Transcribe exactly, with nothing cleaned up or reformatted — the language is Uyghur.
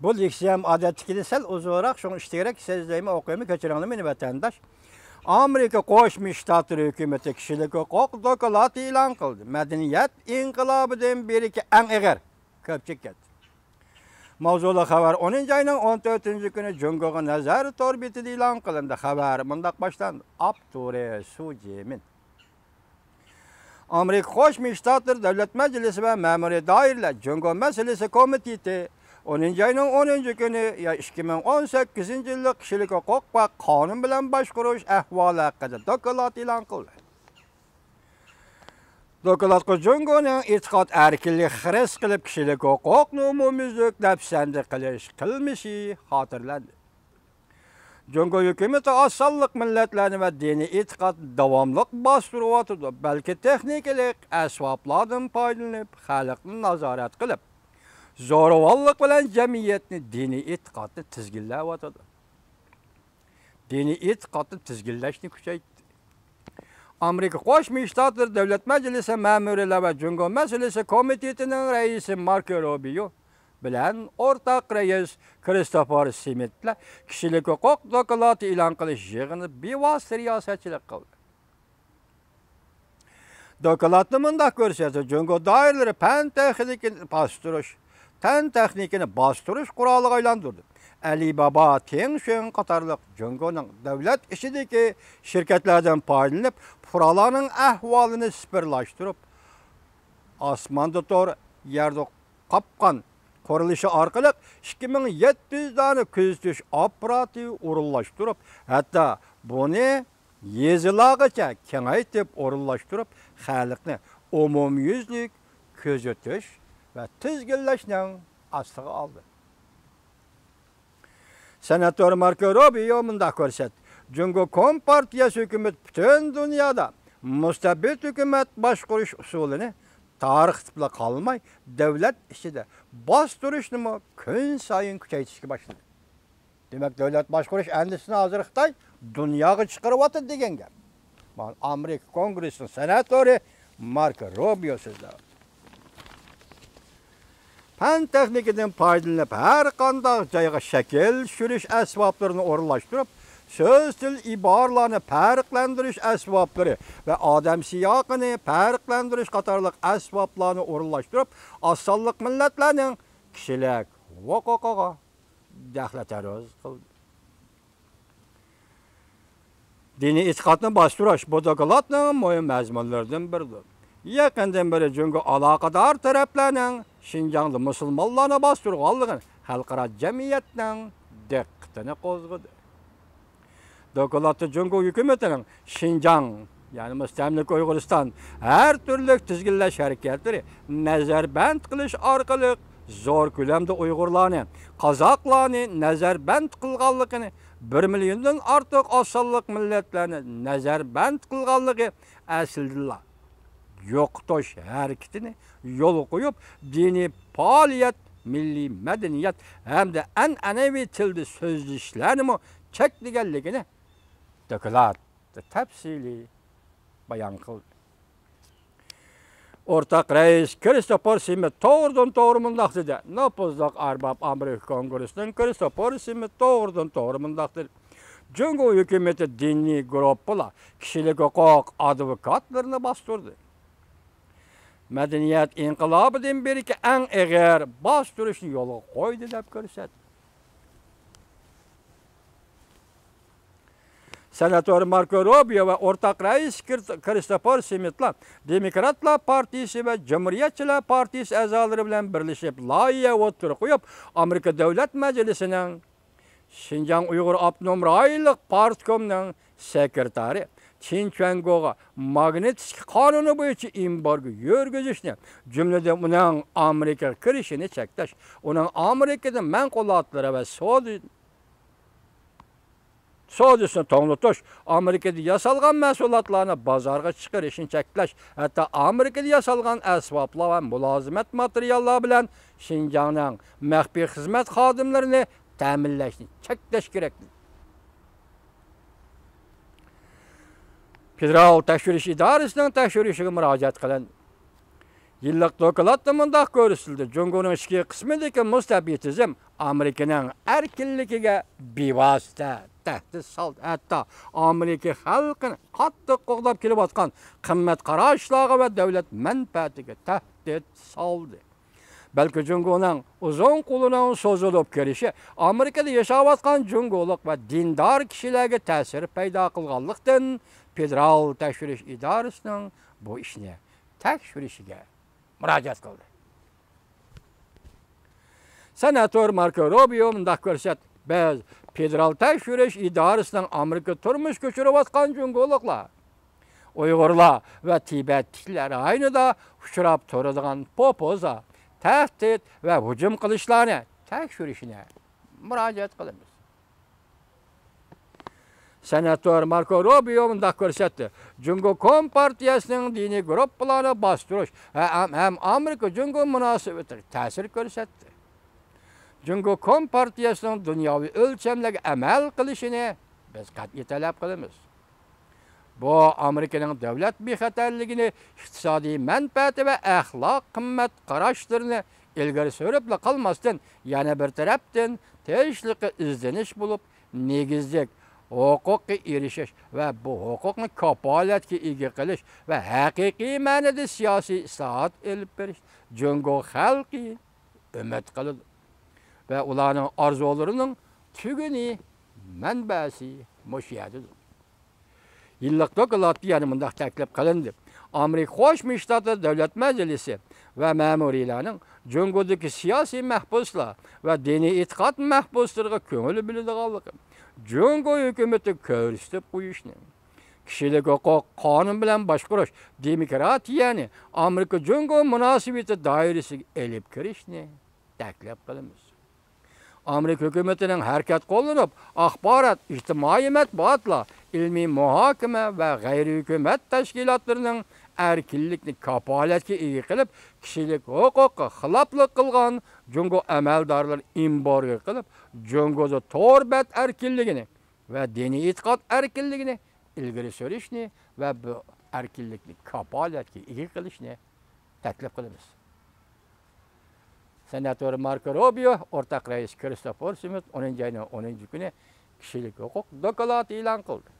بۇ لېكسىيەم ئادەتتىكىدىن سەل ئۇزۇنراق، شۇڭا ئىچتىكىرەك سۆزلەيمەن، ئوقۇيمەن، كەچۈرۈڭلار مېنى، ۋەتەنداش. ئامېرىكا قوشما شتاتلىرى ھۆكۈمىتى كىشىلىك ھوقۇق دوكلاتى ئېلان قىلدى. مەدەنىيەت ئىنقىلابىدىن بېرىكى ئەڭ ئېغىر. كۆپچىلىك كەتتى. ماۋزۇلۇق خەۋەر ئونىنچى ئاينىڭ ئون تۆتىنچى كۈنى جۇڭگوغا نەزەر تور بېتىدە ئېلان قىلىندى. خەۋەر مۇنداق باشلاندى. ئاپتورى سۇ جيېمىن. ئامېرىكا قوشما شتاتلىرى دۆلەت مەجلىسى ۋە مەمۇرىي دائىرىلەر جۇڭگو مەسىلىسى كومىتېتى ئونىنچى ئاينىڭ ئونىنچى كۈنى، يا ئىككى مىڭ ئون سەككىزىنچى يىللىق كىشىلىك ھوقۇق ۋە قانۇن بىلەن باشقۇرۇش ئەھۋالى ھەققىدە دوكلات ئېلان قىلدى. دوكلاتقا جۇڭگونىڭ ئېتىقاد ئەركىنلىكى خىرىس قىلىپ، كىشىلىك ھوقۇقنى ئومۇميۈزلۈك دەپسەندە قىلىش قىلمىشى خاتىرىلەندى. جۇڭگو ھۆكۈمىتى ئاز سانلىق مىللەتلەرنى ۋە دىنىي ئېتىقادنى داۋاملىق باستۇرۇۋاتىدۇ، بەلكى تېخنىكىلىق ئەسۋابلاردىن پايدىلىنىپ، خەلقنى نازارەت قىلىپ، زورىۋانلىق بىلەن جەمئىيەتنى، دىنىي ئېتىقادنى تىزگىنلەۋاتىدۇ. دىنىي ئېتىقادنى تىزگىنلەشنى كۈچەيتتى. ئامېرىكا قوشما شتاتلىرى دۆلەت مەجلىسى مەمۇرىيلار ۋە جۇڭگو مەسىلىسى كومىتېتىنىڭ رەئىسى ماركو روبىيو بىلەن ئورتاق رەئىس كىرىستوفېر سمىتلەر كىشىلىك ھوقۇق دوكلاتى ئېلان قىلىش يىغىنىدا بىۋاسىتە رىياسەتچىلىك قىلدى. دوكلاتتا مۇنداق كۆرسەتتى، جۇڭگو دائىرىلىرى پەن تېخنىكىنى باستۇرۇش، پەن تېخنىكىنى باستۇرۇش قورالىغا ئايلاندۇردى. ئەلىبابا، تيېڭشۈن قاتارلىق جۇڭگونىڭ دۆلەت ئىچىدىكى شىركەتلەردىن پايدىلىنىپ، پۇقرالارنىڭ ئەھۋالىنى سىپىرلاشتۇرۇپ، ئاسماندا تور، يەردە قاپقان قۇرۇلۇشى ئارقىلىق ئىككى مىڭ يەتتە يۈز دانە كۆزىتىش ئاپپاراتى ئورۇنلاشتۇرۇپ، ھەتتا بۇنى يېزىلارغىچە كېڭەيتىپ ئورۇنلاشتۇرۇپ، خەلقنى ئومۇميۈزلۈك كۆزىتىش ۋە تىزگىنلەشنىڭ ئاستىغا ئالدى. سېناتور ماركو روبىيو مۇنداق كۆرسەتتى، جۇڭگو كومپارتىيەسى ھۆكۈمىتى پۈتۈن دۇنيادا مۇستەبىت ھۆكۈمەت باشقۇرۇش ئۇسۇلىنى تارقىتىپلا قالماي، دۆلەت ئىچىدە باستۇرۇشنىمۇ كۈنسايىن كۈچەيتىشكە باشلىدى. دېمەك، دۆلەت باشقۇرۇش ئەندىزىسىنى ھازىر خىتاي دۇنياغا چىقىرىۋاتىدۇ دېگەن گەپ. مانا ئامېرىكا كونگرېسسىنىڭ سېناتورى ماركو روبىيو سۆزلەۋاتىدۇ. پەن تېخنىكىدىن پايدىلىنىپ، ھەر قانداق جايغا شەكىل چۈشۈرۈش ئەسۋابلىرىنى ئورۇنلاشتۇرۇپ، سۆز، تىل، ئىبارىلەرنى پەرقلەندۈرۈش ئەسۋابلىرى ۋە ئادەم سىياقىنى پەرقلەندۈرۈش قاتارلىق ئەسۋابلارنى ئورۇنلاشتۇرۇپ، ئاز سانلىق مىللەتلەرنىڭ كىشىلىك ھوقۇقىغا دەخلى تەرۇز قىلدى. دىنىي ئېتىقادنى باستۇرۇش بۇ دوكلاتنىڭ مۇھىم مەزمۇنلىرىدىن بىرىدۇر. يېقىندىن بېرى جۇڭگو ئالاقىدار تەرەپلەرنىڭ شىنجاڭدا مۇسۇلمانلارنى باستۇرغانلىقىنى خەلقئارا جەمئىيەتنىڭ دىققىتىنى قوزغىدى. دوكلاتتا جۇڭگو ھۆكۈمىتىنىڭ شىنجاڭ، يەنى مۇستەملىكە ئۇيغۇرىستان ھەر تۈرلۈك تىزگىنلەش ھەرىكەتلىرى نەزەربەند قىلىش ئارقىلىق زور كۆلەمدە ئۇيغۇرلارنى، قازاقلارنى نەزەربەند قىلغانلىقىنى، بىر مىليوندىن ئارتۇق ئاز سانلىق مىللەتلەرنى نەزەربەند قىلغانلىقى ئەسلىدىنلا يوقىتىش ھەرىكىتىنى يولغا قويۇپ، دىنىي پائالىيەت، مىللىي مەدەنىيەت ھەمدە ئەنئەنىۋى تىلدا سۆزلىشىشلەرنىمۇ چەكلىگەنلىكىنى دوكلاتتا تەپسىلىي بايان قىلدى. ئورتاق رەئىس كىرىستوفېر سمىت توغرىدىن توغرا مۇنداق دېدى. نوپۇزلۇق ئەرباب ئامېرىكا كونگرېسسىنىڭ كىرىستوفېر سمىت توغرىدىن توغرا مۇنداق دېدى. جۇڭگو ھۆكۈمىتى دىنىي گۇرۇپپىلار، كىشىلىك ھوقۇق ئادۋوكاتلىرىنى باستۇردى. مەدەنىيەت ئىنقىلابىدىن بېرىكى ئەڭ ئېغىر باستۇرۇشنى يولغا قويدى دەپ كۆرسەتتى. سېناتور ماركو روبىيو ۋە ئورتاق رەئىس كىر-، كىرىستوفېر سمىتلار دېموكراتلار پارتىيىسى ۋە جۇمھۇرىيەتچىلەر پارتىيىسى ئەزالىرى بىلەن بىرلىشىپ لايىھە ئوتتۇرىغا قويۇپ، ئامېرىكا دۆلەت مەجلىسىنىڭ شىنجاڭ ئۇيغۇر ئاپتونوم رايونلۇق پارتكومنىڭ سېكرېتارى چىن چۈەنگوغا ماگنىتسكىي قانۇنى بويىچە ئېمبارگو يۈرگۈزۈشنى، جۈملىدىن ئۇنىڭ ئامېرىكىغا كىرىشىنى چەكلەش، ئۇنىڭ ئامېرىكىدا مەنقۇلاتلىرى ۋە سودا سودىسىنى توڭلىتىش، ئامېرىكىدا ياسالغان مەھسۇلاتلارنى بازارغا چىقىرىشنى چەكلەش، ھەتتا ئامېرىكىدا ياسالغان ئەسۋابلار ۋە مۇلازىمەت ماتېرىياللار بىلەن شىنجاڭنىڭ مەخپىي خىزمەت خادىملىرىنى تەمىنلەشنى چەكلەش كېرەك. فېدېرال تەكشۈرۈش ئىدارىسىنىڭ تەكشۈرۈشىگە مۇراجىئەت قىلىندى. يىللىق دوكلاتتا مۇنداق كۆرسىتىلدى: جۇڭگونىڭ ئىچكى قىسمىدىكى مۇستەبىتىزم ئامېرىكىنىڭ ئەركىنلىكىگە بىۋاسىتە تەھدىت سالدى، ھەتتا ئامېرىكا خەلقىنى قاتتىق قوغداپ كېلىۋاتقان قىممەت قاراشلارغا ۋە دۆلەت مەنپەئەتىگە تەھدىت سالدى. بەلكى جۇڭگونىڭ ئۇزۇن قولىنىڭ سوزۇلۇپ كېلىشى ئامېرىكىدا ياشاۋاتقان جۇڭگولۇق ۋە دىندار كىشىلەرگە تەسىر پەيدا قىلغانلىقتىن، فېدېرال تەكشۈرۈش ئىدارىسىنىڭ بۇ ئىشنى تەكشۈرۈشىگە مۇراجىئەت قىلدى. سېناتور ماركو روبىيو مۇنداق كۆرسەتتى: بىز فېدېرال تەكشۈرۈش ئىدارىسىنىڭ ئامېرىكا تۇرمۇشقا كۆچۈرۈۋاتقان جۇڭگولۇقلار، ئۇيغۇرلار ۋە تىبەتلىكلەر رايونىدا ئۇچراپ تۇرىدىغان پوپوزا، تەھدىت ۋە ھۇجۇم قىلىشلارنى تەكشۈرۈشنى مۇراجىئەت قىلىمىز. سېناتور ماركو روبىيو مۇنداق كۆرسەتتى: جۇڭگو كومپارتىيەسىنىڭ دىنىي گۇرۇپپىلارنى باستۇرۇش ھەم، ھەم ئامېرىكا جۇڭگو مۇناسىۋىتىگە تەسىر كۆرسەتتى. جۇڭگو كومپارتىيەسىنىڭ دۇنياۋى ئۆلچەملەرگە ئەمەل قىلىشىنى بىز قەتئىي تەلەپ قىلىمىز. بۇ ئامېرىكىنىڭ دۆلەت بىخەتەرلىكىنى، ئىقتىسادىي مەنپەئەتى ۋە ئەخلاق قىممەت قاراشلىرىنى ئىلگىرى سۈرۈپلا قالماستىن، يەنە بىر تەرەپتىن تىنچلىققا ئىزدىنىش بولۇپ، نېگىزلىك ھوقۇققا ئېرىشىش ۋە بۇ ھوقۇقنى كاپالەتكە ئىگە قىلىش ۋە ھەقىقىي مەنىدە سىياسىي ئىسلاھات ئېلىپ بېرىش جۇڭگو خەلقى ئۈمىد قىلىدۇ ۋە ئۇلارنىڭ ئارزۇلىرىنىڭ تۈگۈنى، مەنبەسى مۇشۇ يەردىدۇر. يىللىق دوكلاتتا يەنە مۇنداق تەكلىپ قىلىندى: ئامېرىكا قوشما شتاتلىرى دۆلەت مەجلىسى ۋە مەمۇرىيلارنىڭ جۇڭگودىكى سىياسىي مەھبۇسلار ۋە دىنىي ئېتىقاد مەھبۇسلىرىغا كۆڭۈل بۆلىدىغانلىقى، جۇڭگو ھۆكۈمىتىگە كۆرسىتىپ قويۇشنى، كىشىلىك ھوقۇق، قانۇن بىلەن باشقۇرۇش، دېموكراتىيەنى ئامېرىكا جۇڭگو مۇناسىۋىتى دائىرىسىگە ئېلىپ كىرىشنى تەكلىپ قىلىمىز. ئامېرىكا ھۆكۈمىتىنىڭ ھەرىكەت قوللىنىپ، ئاخبارات، ئىجتىمائىي مەتبۇئاتلار، ئىلمىي مۇھاكىمە ۋە غەيرىي ھۆكۈمەت تەشكىلاتلىرىنىڭ ئەركىنلىكنى كاپالەتكە ئىگە قىلىپ، كىشىلىك ھوقۇققا خىلاپلىق قىلغان جۇڭگو ئەمەلدارلىرىنى ئېمبارگو قىلىپ، جۇڭگودا تور بەت ئەركىنلىكىنى ۋە دىنىي ئېتىقاد ئەركىنلىكىنى ئىلگىرى سۈرۈشنى ۋە بۇ ئەركىنلىكنى كاپالەتكە ئىگە قىلىشنى تەكلىپ قىلىمىز. سېناتور ماركو روبىيو، ئورتاق رەئىس كىرىستوفېر سمىت ئونىنچى ئاينىڭ ئونىنچى كۈنى كىشىلىك ھوقۇق دوكلاتى ئېلان قىلدى.